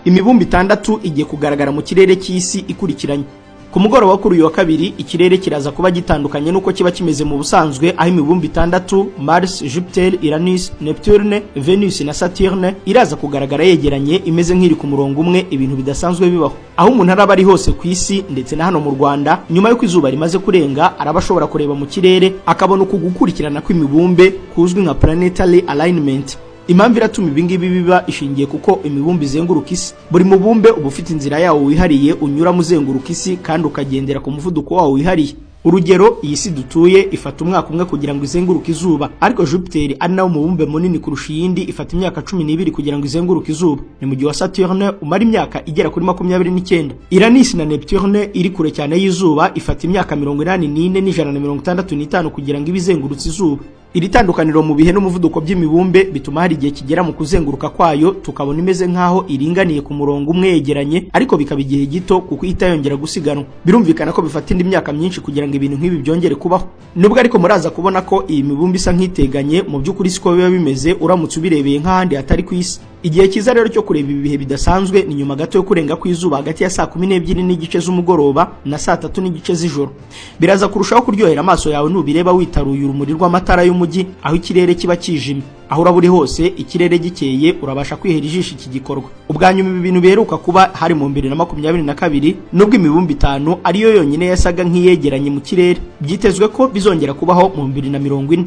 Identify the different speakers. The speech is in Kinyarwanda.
Speaker 1: Imibumbe itandatu igiye kugaragara mu kirere cy'isi ikurikiranye. Ku mugoroba kuri uyu wa kabiri, ikirere kiraza kuba gitandukanye n'uko kiba kimeze mu busanzwe, aho imibumbe itandatu, Mars, Jupiter, Uranus, Neptune, Venus na Saturne, iraza kugaragara yegeranye, imeze nk'iri ku murongo umwe, ibintu bidasanzwe bibaho. Aho umuntu araba ari hose ku isi, ndetse na hano mu Rwanda, nyuma y'uko izuba rimaze kurenga, araba ashobora kureba mu kirere akabona uku gukurikirana kw'imibumbe kuzwi nka planetary alignment. Impamvu iratuma ibingibi biba ishingiye kuko imibumbe izenguruka isi. Buri mubumbe uba ufite inzira yawo wihariye unyuramo uzenguruka isi, kandi ukagendera ku muvuduko wawo wihariye. Urugero, iyi si dutuye ifata umwaka umwe kugira ngo izenguruke izuba, ariko Jupiter, ari nawo mubumbe munini kurusha iyindi, ifata imyaka 12 kugira ngo izenguruke izuba. Ni mu gihe wa Saturne umara imyaka igera kuri 29. Uranus na Neptune, iri kure cyane y'izuba, ifata imyaka 84 n'165 kugira ngo ibe izengurutse izuba. Iri tandukaniro mu bihe n'umuvuduko by'imibumbe bituma hari igihe kigera mu kuzenguruka kwayo tukabona imeze nk'aho iringaniye ku murongo umwe, yegeranye, ariko bikaba igihe gito kuko ihita yongera gusiganwa. Birumvikana ko bifata indi myaka myinshi kugira ngo ibintu nk'ibi byongere kubaho. Nubwo ariko muraza kubona ko iyi mibumbe isa nk'iteganye, mu by'ukuri siko biba bimeze uramutse ubirebeye nk'ahandi hatari ku isi. Igihe cyiza rero cyo kureba ibi bihe bidasanzwe ni nyuma gato yo kurenga kw'izuba, hagati ya saa 12:30 z'umugoroba na saa 3:30 z'ijoro. Biraza kurushaho kuryohera amaso yawe nubireba witaruye urumuri rw'amatara y'umujyi, aho ikirere kiba kijimye. Aho uraba uri hose, ikirere gikeye, urabasha kwihera ijisho iki gikorwa. Ubwa nyuma ibi bintu biheruka kuba hari mu 2022, nubwo imibumbe itanu ariyo yonyine yasaga nk'iyegeranye mu kirere. Byitezwe ko bizongera kubaho mu 2040.